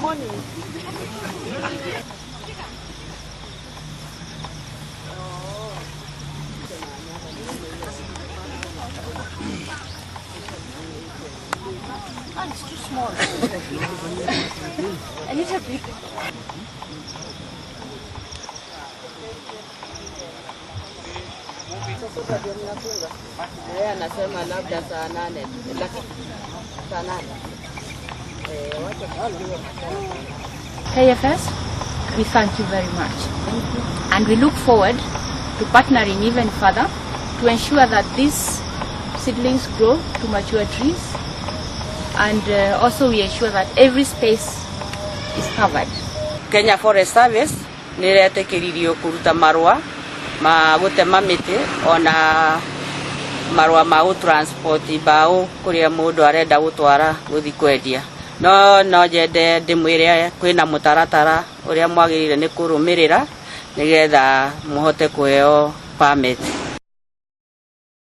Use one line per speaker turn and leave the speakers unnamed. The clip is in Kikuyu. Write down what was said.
Morning.
Oh, it's too small. I need a big.
Sasa ndio mnafunga. Yeye anasema labda saa 8, lakini saa 8. Wacha tusiwe
KFS, we thank you very much. And we look forward to partnering even further to ensure that these seedlings grow to mature trees, and also we ensure that every space is covered.
Kenya Forest Service nĩ ĩretĩkĩririo kũruta marũa ma gũtema mĩtĩ ona marũa ma gũ-transport mbaũ kũrĩa mũndũ arenda gũtwara gũthiĩ kwendia. No nyende ndĩmwĩre kwĩna mũtaratara ũrĩa mwagĩrĩire nĩ kũrũmĩrĩra nĩgetha mũhote kũheo permit.